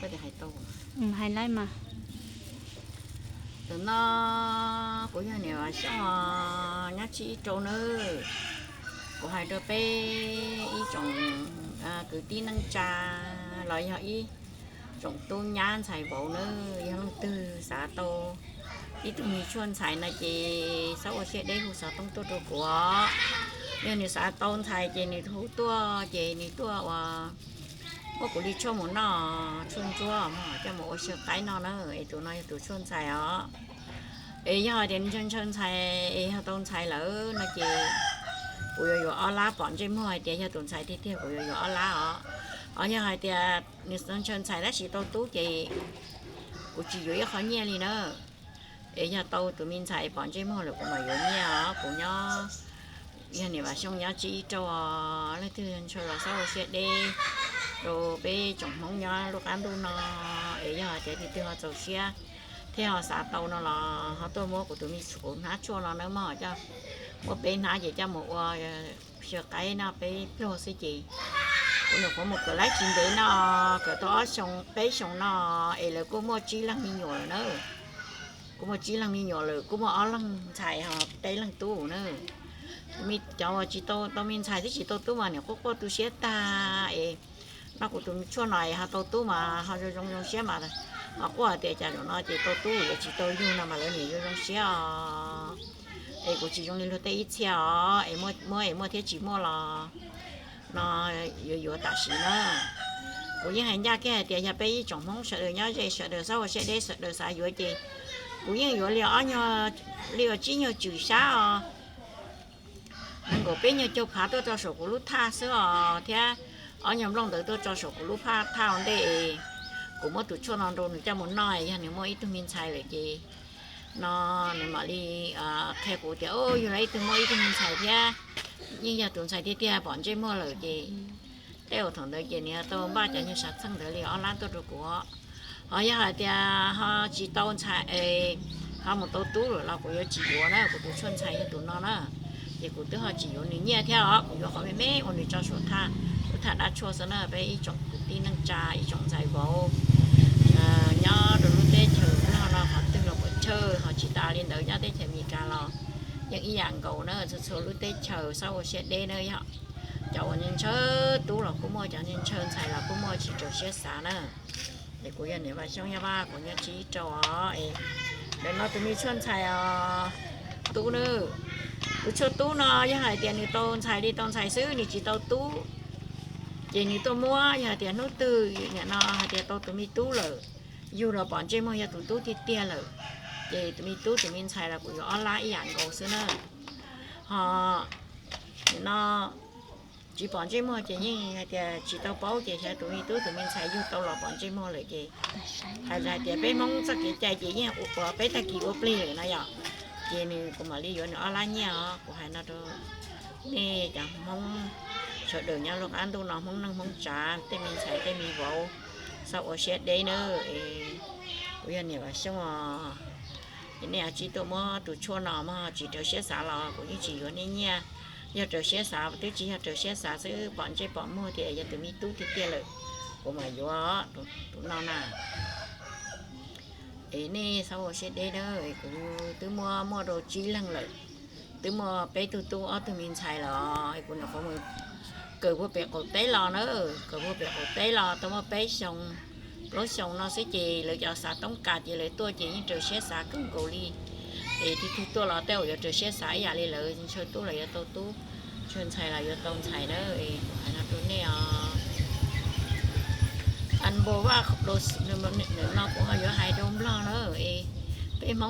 Koj hais tau, hais lawm mas. Tam no kuv yog niam Vam Xyooj, nyob Tsib Ib Rau nawb. Kuv hais rau peb ib tsoom kwv tij neej tsa los yog ib tsoom tub nyab ntxhais vauv nawb, yog leej twg xav tau ib tug me tshuaj ntxhais no ces txhob ua siab deb hu xov tooj tuaj rau kuv. Yog nws xav tau ntxhais ces nws hu tuaj ces nws tuaj ua, muab kuv li tshuaj mus noj, tshuaj ntsuab mas coj mus ua xyaw qaib noj na, es tus no yog tus tshuaj ntxhais os. Es yog hais tias nws ntshaw ntshaw ntxhais es yog tau ntxhais lawm no ces kuv yuav yuav ob lab, pom ntsej muag hais tias yog tus ntxhais tiag tiag kuv yuav yuav ob lab os. Os yog hais tias nws ntshaw ntxhais tab sis tau tub ces kuv tsis yuav ib qho nyiaj li na. Es yog tau tus me ntxhais pom ntsej muag lawm kuv mam yuav nyiaj os. Kuv nyob, yog niam Vam Xyooj nyob Tsib Ib Rau os, leej twg ntshaw los txhob ua siab deb rau peb tsoom Hmoob nyob lub qab ntuj no. Es yog hais tias leej twg ho txaus siab thiab ho xav tau no los ho tuaj muab kuv tus me kuv hnab tshuaj no nawb mog, coj muab peb hnab ces coj mus ua xyaw qaib noj peb pluag xwb ces kuv nyuam qhuav mus kawm laib tsis ntev no, kawm tau ob xyoo peb xyoo no es lawv kuj muaj tsib leeg me nyuam lawm na. Kuj muaj tsib leeg me nyuam lawm, kuj muaj ob leeg ntxhais ho peb leeg tub na. Cov uas tsis tau, tau me ntxhais thiab tsis tau tub mas niam quaj quaj tu siab tag es noj kuv tus tshuaj no es ho tau tub mas ho zoo zoo zoo siab mas, ho quaj tias cas zaum no ces tau tub yuav tsis tau yug no mas lawv niam zoo zoo siab os. Es kuv tsis zoo li luag tej ib txhia os, es muaj es muaj thiab tsis muaj los no yuav yuav tam sim na. Kuv yeej hais ncaj kiag hais tias yog peb ib tsoom Hmoob sawv daws nyob ze sawv daws txhob ua siab deb, sawv daws xav yuav ces kuv yeej yuav li ob nyuag, li uas tsib nyuag tswm sab os, nees nkaum peb nyuag caug phav tuaj tso saum kuv lub thaj xwb os, thiab ob nyuag nplooj ntawd tuaj tso saum kuv lub phaj thaj ua ntej es kuv muab tus tshuaj no rau nws coj mus noj, yog nws muaj ib tug me ntxhais lawm ces no nws mam li qhia kuv tias, o, yog lawv ib tug muaj ib tug me ntxhais thiab, yeej yog tus ntxhais tiag tiag pom ntsej muag lawm ces tej uas thaum ntawd ces nws tau npaj cov nyuag sav txheej ntawd li ob lab tuaj rau kuv. Ho yog hais tias ho tsis tau ntxhais, ho mus tau tub lawm los kuv yuav tsis yuav na, kuv tus tshuaj ntxhais yog tus no na. Ces kuv twb ho tsis yuav nws nyiaj thiab os, kuv yuav qhov me me uas nws tso saum thaj, lub thaj dab tshuaj xwb na. Peb ib tsoom kwv tij neej tsa, ib tsoom ntxhais vauv nyob rau lub teb chaws Nplog no qhov twg los puas chawj, ho tsis tas li ntawd nyob teb chaws Amelikas los yeej ib yam nkaus na, txhua txhua lub teb chaws txhob ua siab deb na. Yog cov uas ntshaw tub los kuj muaj, cov ntshaw ntxhais los kuj muaj, tsis rau siab xav na. Es kuv yog niam Vaj Xyooj Yaj Vaj, kuv nyob Tsib Rau os. Ntawm no tus me tshuaj ntxhais os, tub na. Tus tshuaj tub no yog hais tias nws tau ntxhais li tau ntxhais xwb, nws tsis tau tub, ces nws tuaj muab, yog hais tias hnub twg nim no hais tias tau tus me tub lawm, yug los pom ntsej muag yog tus tub tiag tiag lawm, ces tus me tub tus me ntxhais los kuv yuav ob lab ib yam nkaus xwb na. Ho nim no tsis pom ntsej muag ces yeej hais tias tsis tau paub, ces xyov tus me tub tus me ntxhais yug tau los pom ntsej muag lawm ces hais tias peb Hmoob txoj kev cai ces yeej ua peb tag kis ua plig lawm no yom. Ces nws kuv mam li yuav nws ob lab nyiaj os. Kuv hais no rau nej cov Hmoob sawv daws nyob lub qab ntuj no, Hmoob neej Hmoob tsav, tej me ntxhais tej me vauv, txhob ua siab deb na. Kuv yog niam Vam Xyooj os, ces nej tsis tuaj muab tus tshuaj no mog, tsis rau siab xav los kuv yeej tsis yuav nej nyiaj. Yog rau siab xav twb tsis yog rau siab xav xwb, pom ntsej pom muag tias yog tus me tub tiag tiag lawm, kuv mam yuav tus no na. Es nej txhob ua siab deb na, kuv twb muab muaj rau tsib leeg lawm, twb muaj peb tug tub ob tug me ntxhais los, kuv nyuam qhuav mus kawm puag pem qaum teb los na, kawm puag pem qaum teb los tau muaj peb xyoo, plaub xyoo no xwb ces lawv cov xav toob kas ces lawv tuaj ces yeej rau siab xav kawg nkaus li. Es tus twg tuaj los tej zaum yuav rau siab xav ib yam li lawv, ntshaw tub los yuav tau tub, ntshaw ntxhais los yuav tau ntxhais na. Es kuv hais no rau nej os. An npau vaj, no kuv ho yuav hais rau Nplog na, es peb Hmoob